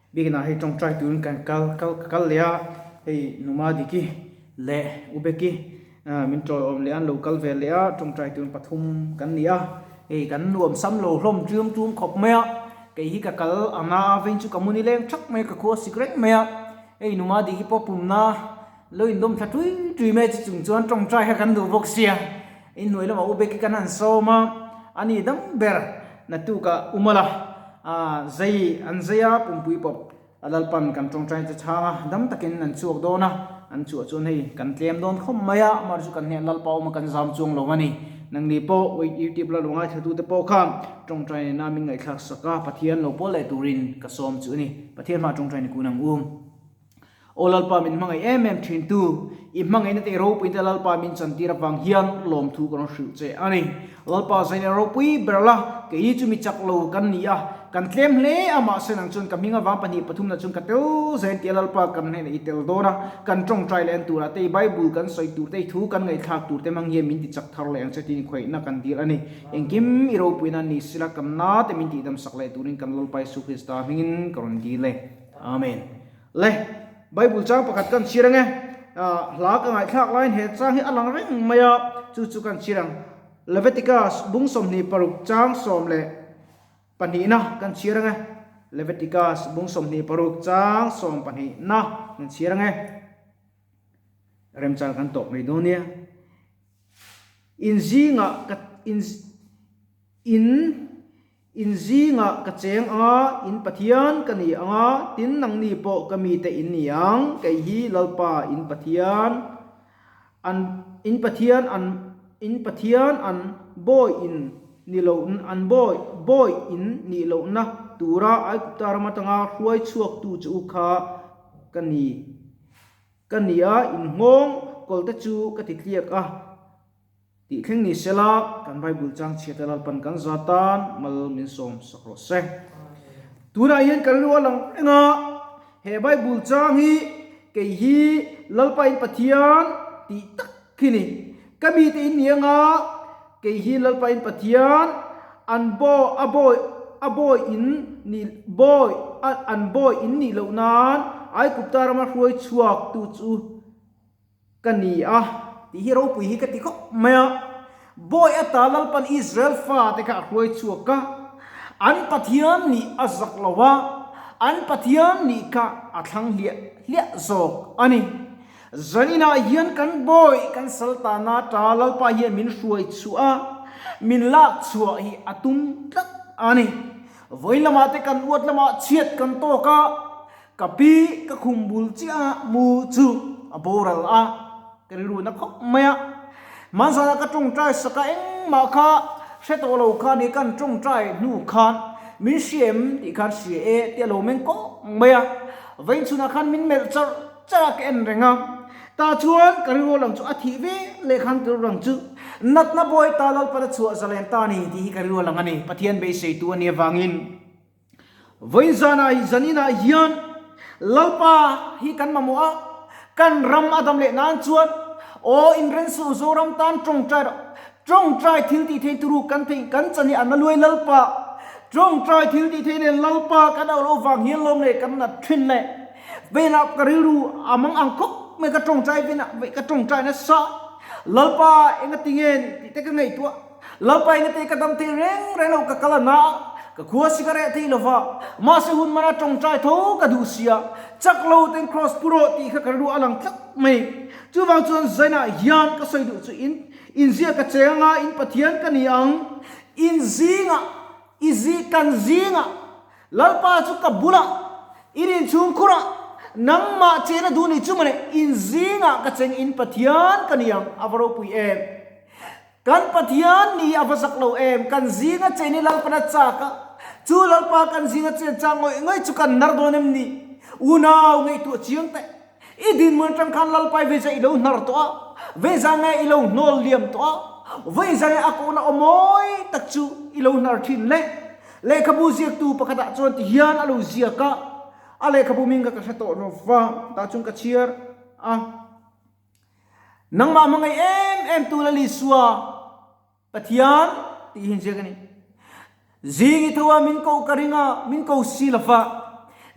Biakinah hei tawngtai turin kan kal kal ka kal leh a, hei Numa Diki leh Ubeki min tawiawm leh a an lo kal ve leh a, tawngtai turin pathum kan ni a, hei kan nuam sam lo hlawm ṭium ṭum khawp mai a, kei hi ka kal ang a, veng chu ka muni leng ṭhak mai a, ka khua sik reng mai a, hei Numa Diki pawh pumna lo indawm thla ṭui ṭui mai a, chu chung chuan tawngtai kha kan duh bawk sia, inhnuai lamah Ubeki kan han sawm a, a ni dang ber naktukah Umala. A zei an zei a, pumpui pawp a Lalpan kan tawngtai che chhang a, dam takin an chhuak dawn a, an chhuah chuan hei kan tlem dawn khawp mai a, amah chu kan hneh Lalpa awm a kan zam chuang lo a ni. Nangni pawh YouTube la lo ngaithlatute pawh khan tawngtai nena min ngaihthlak sak a, Pathian lo pawl leh turin ka sawm chu a ni. Pathian hmah tawngtai ni kun ang u. Aw Lalpa min hmangaih em em thin tu, i hmangaihna te i ropui te Lalpa min chantir avang hian lawmthu ka rawn hrilh che a ni. Lalpa zaina ropui ber la, keini chu mi chak lo kan ni a, kan tlem hle a, mahse nang chuan ka hming avang pahnih pathumna chuan ka tel zel tia Lalpa kan hnenah i tel dawn a, kan tawngtai leh an turah te i Bible kan sawi tur te i thu kan ngaihthlak tur te hmang hian min ti chak thar leh ang che tiin khawihna kan dil a ni. Engkim i ropuina ni sila kan na te min tihdamsak leh turin kan Lalpa Isu Krista hmingin ka rawn dil e. Amen. Le, Bible chang pakhat kan chhir ange. Hla ka ngaihthlak laiin he chang hi a lang reng mai a, chu chu kan chhir ang. Leviticus bung 26 chang 12 na kan chhir ange. Leviticus bung 26 chang 12 na kan chhir ange. Remchang kan tawp mai dawn nia. In zingah ka in in In zingah ka cheng ang a, in Pathian ka ni ang a, tin nangni pawh ka mite in ni ang, kei hi Lalpa in Pathian an in Pathian an in Pathian an bawi in ni lo an bawi bawi in nih lohna tura Aigupta ram atanga hruai chhuaktu che u kha ka ni ka ni a, in nghawng kawlte chu ka ti tliak a. Tih thleng ni sela, kan Bible chang chhiat a Lalpan kan za tan mal min sawm sak rawh se. Tunah hian kan lu a lang reng a, he Bible chang hi kei hi Lalpa in Pathian tih tak khi ni. Ka mite in ni anga kei hi Lalpa in Pathian an baw a bawi a bawi in ni bawi an bawi in nih loh nan Aigupta rama hruai chhuak tu chu Ka ni a, tih hi ropui hi ka ti khawp mai a. Bawi ata Lalpan Israel fate kha a hruai chhuak a, an Pathian nih a zak lo a, an Pathian nih kha a thlang hliah hliah zawk a ni. Zaninah hian kan bawi kan sal tana ta Lalpa hian min hruai chhuah a, min lak chhuah hi a tum tlat a ni. Vawiin lamah te kan uat lamah chhiat kan tawk a, Ka pi ka khum bul chiah a mu chu a boral a, ka rilru na khawp mai a. Hmanzana ka tawngtai sak a engmah kha hre tawh lo kha ni kan tawngtai hnu khan min hria em tih khan hria e tih a lo meng kawk mai a. Vawiin chhunah khan min melh char char a ka en reng a. Tah chuan ka rilru lang chu a thih ve leh khan ka rilru lang chu natna bawi ta Lalpan a chhuah zalen ta a ni tih hi ka rilru lang a ni. Pathian beiseitu a nih avangin. Vawiin zanah hi zaninah hian Lalpa hi kan mamawh a, kan ram a dam leh nan chuan aw inren suh Zoram tan tawngtai rawh. Tawngtai thil tih thei turu kan thei kan chan hi a na luai Lalpa. Tawngtai thil tih thei nen Lalpa kan auh loh vang hian lawm leh kan nat thin le. Veilah ka rilru a mang ang khawp mai ka tawngtai veinah ka tawngtai nasa. Lalpa engatinge tih te ka ngaihtuah. Lalpa engate ka dam thei reng reng lo ka kal a na ka khua si ka reh thei lova mahse hun mana tawngtai tho ka duh sia chak lo ten cross pu rawh tih kha ka rilru a lang tlat mai chuvang chuan zainah hian ka sawi duh chu in inzia ka cheng anga in Pathian ka ni ang in zingah i zi kan zingah Lalpa chu ka bulah in inchhung khurah nangmah chena duh ni chu mawle in zingah ka cheng in Pathian ka ni ang a va ropui em. Kan Pathian ni a va zak lo em? Kan zinga chen hi Lalpan a chak a, chu Lalpa kan zinga chen chak ngawih ngawih chu kan nar dawn em ni? Unau ngaihtuah chiang teh. I dinhmun atang khan Lalpa i veza i lo hnar tawh a, veza nge i lo hnawl liam tawh a, veza nge a kohna aw mawi tak chu i lo hnar thin le? Lehkhabu ziaktu pakhatah chuan ti hian a lo ziak a, a lehkhabu hming kha ka hre tawh lo va, tah chuan ka chhiar a. Nangmah hmangaih em em tu Lal Isua Pathian tih hi inziak a ni. Zing i tho a min ko ka ring a, min ko si lo va.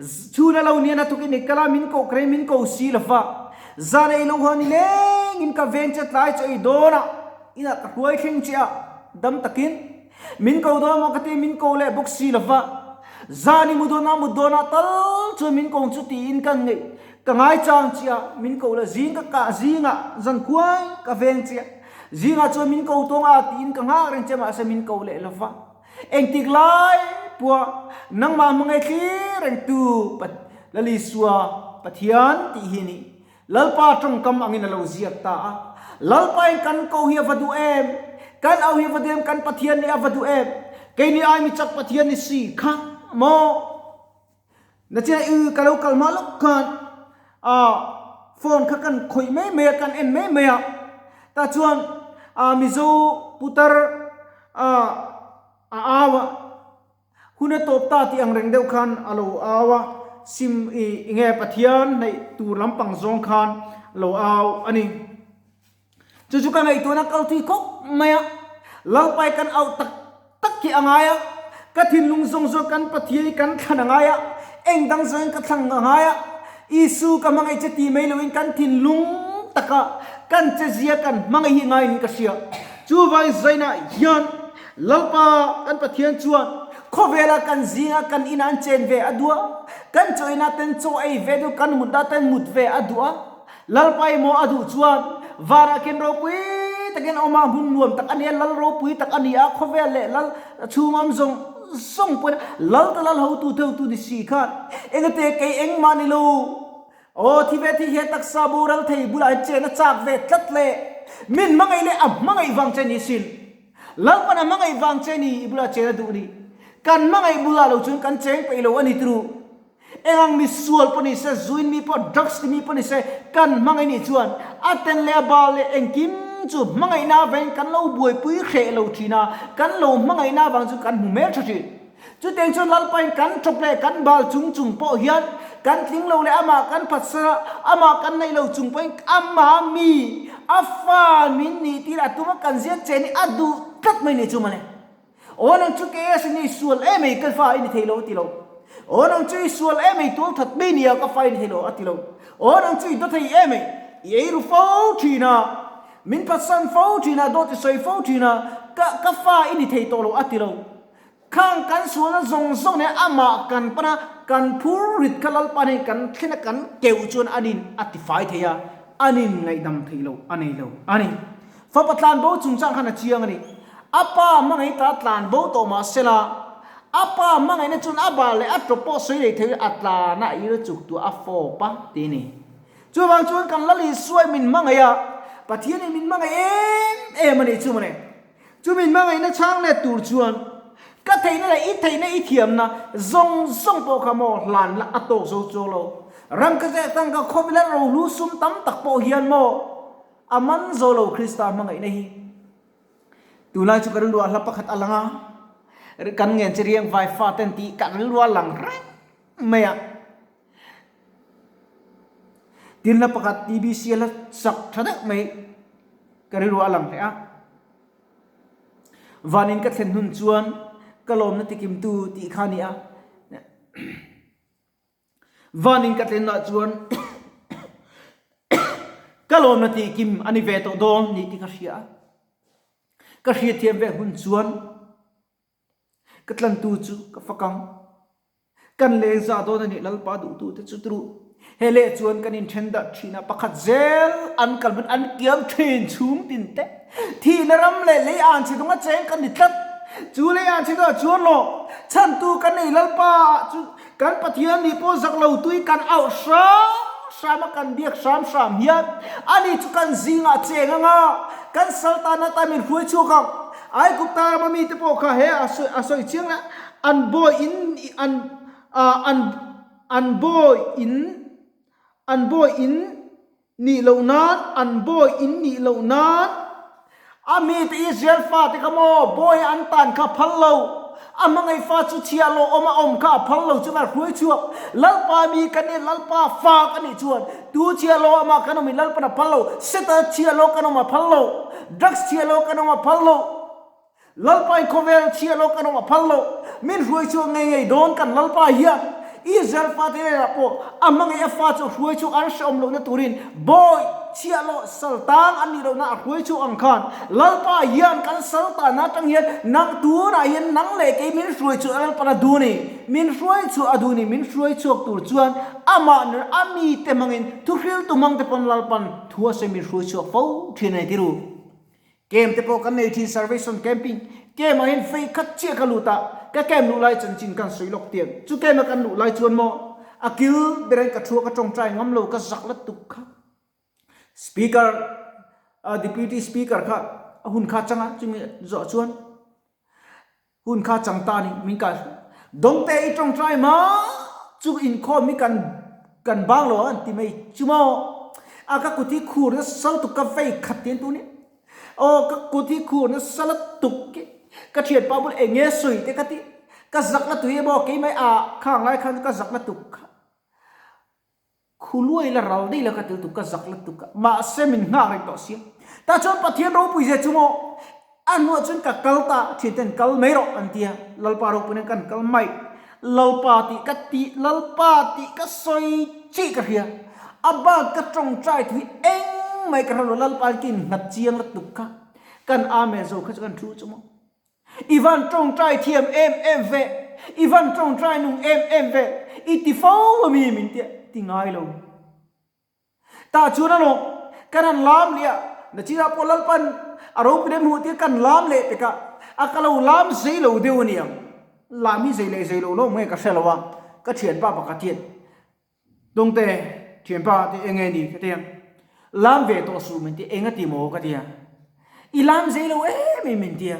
Chhun a lo nian a tukin i kal a, min koh ka rei min ko si lo va. Zan ei lo ha ni lengin ka veng che tlai chaw ei dawn a, inah ka hruai thleng che a, dam takin min ko dawn maw ka ti min ko leh bawk si lo va. Zan i mu dawn a, mut dawnah tal chuan min ko chu tiin ka ngeih ka ngaichang che a, min ko leh zing ka kah zingah zan khuai ka veng che a, zingah chuan min ko tawng a tiin ka nghak reng che mahse min ko leh lo va. Engtik lai pawh nangmah hmangaih thlir rengtu Lalisua Pathian tih hi ni. Lalpa tawngkam angin a lo ziak ta a. Lalpain kan ko hi a va duh em? Kan au hi a va duh em? Kan Pathian nih a va duh em? Keini ai mi chak Pathian ni si kha maw? Nachina i ka lo kal hma lawk khan ah phone kha kan khawih mai mai a, kan en mai mai a. Tah chuan ah Mizo putar ah a au a, hun a tawp ta tih ang reng deuh khan a lo au a, sim i nge Pathian hnaih tur lampang zawng khan lo au a ni. Chu chu ka ngaihtuahna kal thui khawp mai a, Lalpai kan auh tak tak hi a ngai a, ka thinlung zawng zawng kan Pathian hi kan thlan a ngai a, eng dang zawngin ka thlang a ngai a, Isu ka hmangaih che ti mai loin kan thinlung taka kan che zia kan hmangaih hi ngaiin ka hria. Chuvangin zainah hian Lalpa kan Pathian chuan khawvela kan zinga kan inah an chen ve a duh a, kan chaw inah ten chaw ei ve duh, kan mutna ten mut ve a duh a, Lalpa emaw a duh chuan vanah khian ropui takin a awm a, hmun nuam tak a ni a, lal ropui tak a ni a, khawvel leh lal chhung awm zawng zawng pawhin lal ta lal hotu theutu ni si khan engate kei engmah ni lo, aw thi ve thi hian taksa boral thei bulah hian chen a chak ve tlat le, min hmangaih leh a hmangaih vang che ni sin, Lalpan a hmangaih vang che ni i bulah chen a duh ni, kan hmangaih bulah lo chuan kan cheng peih lo a ni turu. Engang mi sual pawh ni se, zuin mi pawh, drugs ti mi pawh ni se, kan hmangaih nih chuan a ten leh a bal leh engkim chu hmangaihna avangin kan lo buaipui hreh lo thin a, kan lo hmangaihna avang chu kan hmu hmel tha thin. Chutiang chuan Lalpain kan tawp leh kan bal chung chung pawh hian kan tling lo leh amah kan phatsan a, amah kan neih lo chung pawhin amah mi a fa min nih tir a tum a, kan ziak che ni a duh tlat mai ni chu mawle. Aw nang chu KS in i sual em ei ka fa i ni thei lo a ti lo. Aw nang chu i sual em ei tual that mai nia ka fa i ni thei lo a ti lo. Aw nang chu i daw thei em ei i ei ru fo thin a, min phatsan fo thin a, dawt i sawi fo thin a, ka ka fa i ni thei tawh lo a ti lo. Khang kan sualna zawng zawng nen amah kan pan a, kan phur rit kha Lalpa nen kan thlen a kan keuh chuan a nin a tifai thei a, a nin ngaihdam thei lo a nei lo a ni. Fapa tlan bo chungchang khan a chiang a ni. A pa hmangaih ta tlan bo tawh mah sela, a pa hmangaihna chuan a bal leh a tawp pawh sawi leh thei a tlan a ir chuk tuah a fawp a ti a ni. Chuvang chuan kan Lal Isua in min hmangaih a, Pathian in min hmangaih em em a nih chu mawle. Chu min hmangaihna chhang let tur chuan ka theihna leh i theihna i thiamna zawng zawng pawh kha maw hlan la a tawk zo chuang lo. Ram ka zeh tangka khawvila rohlu sum tam tak pawh hian maw A man zo lo Krista hmangaihna hi. Tunlai chu ka rilru ah hla pakhat a lang a, kan ngen che riang vai fa ten tih ka rilru a lang reng mai a. Tin hla pakhat TBC a hla sak tha deuh mai ka rilru a lang hle a. Vanin ka thlen hun chuan ka lawmna tikimtu tih kha a ni a. Vanin ka tlenah chuan ka lawmna tih kim a ni ve tawh dawn ni tih ka hria a. Ka hriatthiam ve hun chuan ka tlantu chu ka fak ang. Kan leng za dawn a nih Lalpa duhtute chu turu. He leh chuan kan inthen darh thin a, pakhat zel an kal hmun an kiam thin chhung tin te. Thihna ram leh lei an chhe dunga cheng kan ni tlat. Chu lei an chhe duah chuan lawh chhantu kan nei Lalpa ah chu Kan Pathian nih pawh zak lo tui kan auh hram hram a kan biak hram hram hian ani chu kan zingah cheng anga kan saltan atan min hruai chhuak ang. Aigupta rama mite pawh kha he a sawi a sawi chiang leh an bawi in an an an bawi in an bawi in nih loh nan an bawi in nih loh nan a mite Israel fate kha maw bawi an tan kha phal lo a hmangaih fa chu chhiah lawh awm a awm kha a phal lo chuan a hruai chhuak Lalpa mi kan nih Lalpa fa ka nih chuan tu chhiah lawh awmah kan awm i Lalpan a phal lo Satan chhiah lawh kan awm a phal lo drugs chhiah lawh kan awm a phal lo Lalpa i khawvel chhiah lawk kan awm a phal lo. Min hruai chhuak ngei ngei dawn kan Lalpa hian. Israel fate hnenah pawh a hmangaih a fa chu a hruai chhuak an hrehawm lohna turin bawi chhiahhlawh sal tang an nih lohna a hruai chhuak ang khan Lalpa hian kan sal tanna atang hian nang tunah hian nang leh kei min hruai chhuah Lalpan a duh a ni. Min hruai chhuah a duh a ni. Min hruai chhuak tur chuan amah ner a mite hmangin thuhriltu hmangte pawn Lalpan thu a sawi min hruai chhuak fo thin a ni ti ru. Camp te pawh kan nei thin Salvation Camping camp ah hian fei khat chiah ka lut a, ka camp luh lai chanchin kan sawi lawk tiang. Chu camp a kan luh lai chuan maw a kil ber in ka thu a ka tawngtai ngam lo ka zak la tuk kha. Speaker Deputy Speaker kha a hun kha chang a chumi zawh chuan hun kha chang ta ni min kah Dawngte i tawngtai ma chu inkhawm hi kan kan bang lo ang an ti mai chu maw a ka kut hi khur nasa lutuk ka vei khat ti an tu nia aw ka kut hi khur nasa lutuk ka thianpa bul eng nge sawi te ka ti ka zak la tui emaw keimah a khang lai khan ka zak la tuk kha. Khuluai la ral daih la ka tel tuk ka zak la tuk a, mahse min nghak reng tawh sia. Tah chuan Pathian ropui zia chu maw a hnuah chuan ka kal ta, thianten kal mai rawh an ti a, Lalpa ropui nen kan kal mai. Lalpa tih ka tih, Lalpa tih ka sawi chih ka hria. A bak ka tawngtai thu hi engmah ka hre lo, Lalpa in ka innghat chiang la tuk kha. Kan Amen zo kha chu kan thu chu maw. I van tawngtai thiam em em ve, i van tawngtai nung em em ve, i ti fo a mi min tia ti ngai lo. Tah chuan alawm, kan han lam leh a, nachinah pawh Lalpan a ropui leh hmuh tir kan lam leh pek a, a ka lo lam zei lo deuh a niang. Lam hi zei leh zei lo lawm nge ka hre lo a, ka thianpa pakhat hian Dawngte, thianpa ti eng nge ni ka ti a, lam ve tawh suh min ti, eng a ti maw ka ti a, i lam zei lo em em min ti a,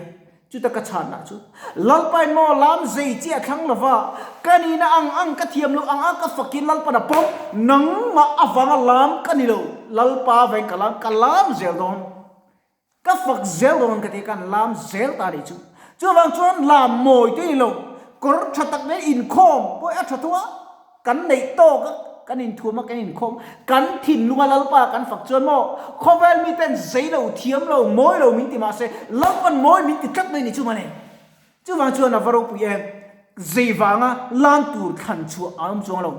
chuta ka chhan lah chu Lalpain maw lam zei chiah thlang lova ka nihna ang ang ka thiam loh ang a ka fakin Lalpan a pawm, nangmah avanga lam ka ni lo, Lalpa veng ka lam, ka lam zel dawn. Ka fak zel dawn ka ti kan lam zel ta nih chu. Chuvang chuan lam mawi te ni lo, kawr tha tak nen inkhawm pawh a tha tho a, kan neih tawk a, kan inthuam a, kan inkhawm, kan thinlung a Lalpa kan fak chuan maw khawvel miten zei lo, thiam lo, mawi lo min ti mah se Lalpan mawi min ti tlat mai ni chu mawle. Chuvang chuan a va ropui em, zei vanga lam tur thlan chhuah a awm chuang lo.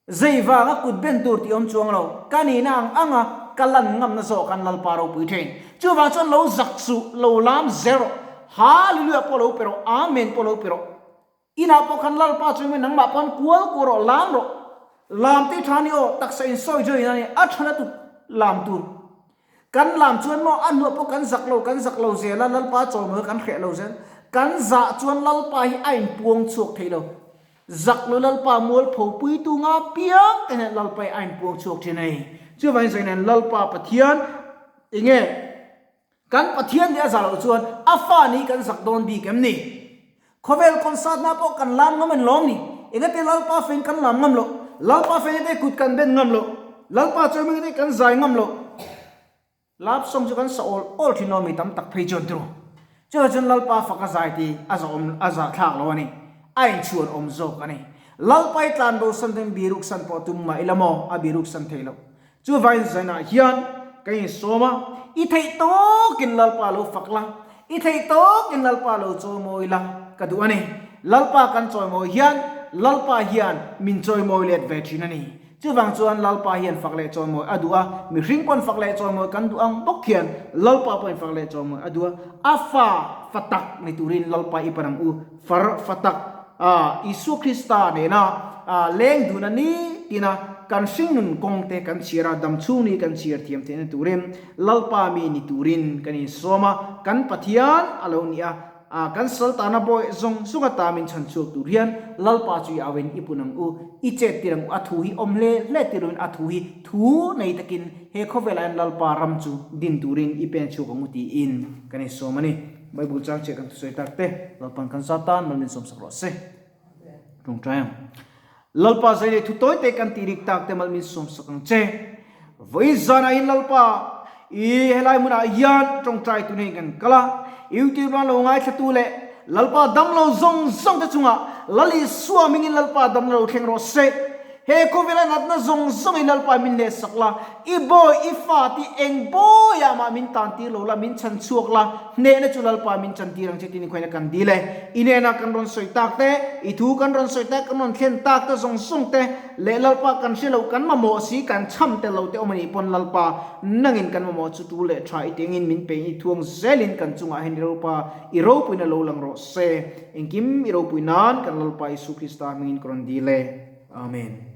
Zei vanga kut ben tur tih awm chuang lo, ka nihna ang anga ka lan ngamna zawk an Lalpa ropui thin. Chuvang chuan lo zak suh, lo lam zel rawh, Hallelujah pawh lo pe rawh, Amen pawh lo pe rawh. Inah pawh khan Lalpa chu engemaw nangmah pawh han kual kual rawh, lam rawh. Lam te tha ni aw, taksa in sawi join a ni, a tha lutuk lam tur. Kan lam chuan maw a hnuah pawh kan zak lo, kan zak lo zel a, Lalpa chawimawi kan hreh lo zel. Kan zah chuan Lalpa hi a inpuang chhuak thei lo. Zak lo Lalpa mualpho puitu nga piang te hian Lalpa hi a inpuang chhuak thin a ni. Chuvangin sawi nen Lalpa Pathian enge kan Pathian nih a zah loh chuan a fa nih kan zak dawn bik em ni? Khawvel concert na pawh kan lam ngam en lawm ni? Engate Lalpa feng kan lam ngam loh? Lalpa feng te kut kan ben ngam loh? Lalpa chawi hming te kan zai ngam loh? Love song chu kan sa awl awl thin lo mi tam tak phei chuan turu. Chuvang chuan Lalpa fak a zai ti a za awm a zah thlak lo a ni. A inchhuan awm zawk a ni. Lalpa i tlan bo san ten biruk san pawh tum mah ila maw a biruk san thei lo. Chuvangin zainah hian ka insawm a, i theih tawkin Lalpa lo fak la, i theih tawkin Lalpa lo chawimawi la ka duh a ni. Lalpa kan chawimawi hian Lalpa hian min chawimawi let ve thin a ni. Chuvang chuan Lalpa hian fak leh chawimawi a duh a, mihring pawn fak leh chawimawi kan duh ang bawk hian Lalpa pawhin fak leh chawimawi a duh a, a fa fa tak ni turin Lalpa i pan ang u, far fa tak Isua Krista nena leng dun a ni tina kan hringnun kawng te kan chhiar a, dam chhung ni kan chhiar thiam theihna turin Lalpa mi ni turin kan insawm a, kan Pathian a lo ni a. A kan saltana bawi zawng zawng ata min chhan chhuak tur hian Lalpa chu i au in i pun ang u, i chet tir ang u, a thu hi awm hle hle tir loin a thu hi thu nei takin he khawvelah hian Lalpa ram chu din turin i pen chhuak ang u tiin kan insawm a ni. Bible chang chiah kan thusawi tak te Lalpa'n kan zat tan mal min sawmsak rawh se. Tawngtai ang. Lalpa zai leh thu tawi te kan tih rik tak te mal min sawmsak ang che. Vawi zanah in Lalpa i helai hmunah hian tawngtai tun hei kan kal a, YouTube ram lo ngaithlatu leh Lalpa damlo zawng zawng te chungah Lal Isua hmingin Lalpa damna lo thleng rawh se. He khawvela natna zawng zawng i Lalpa min leh sak la, i bawi, i fa ti eng bawiah mah min tan tir lo la, min chhan chhuak la, hnehna chu Lalpa min chan tir ang che tin i khawiahna kan dil e. I hnenah kan rawn sawi tak te, i thu kan rawn sawi tak, kan rawn thlen tak te zawng zawng te leh Lalpa kan hre lo, kan mamawh si, kan chham tel lo te awm a nih pawn Lalpa nangin kan mamawh chu tu leh tha i tengin min pein i thuang zelin kan chungah hian i Lalpa i ropuina lo lang rawh se. Engkim i ropui nan kan Lalpa Isu Krista hmingin ka rawn dil e. Amen.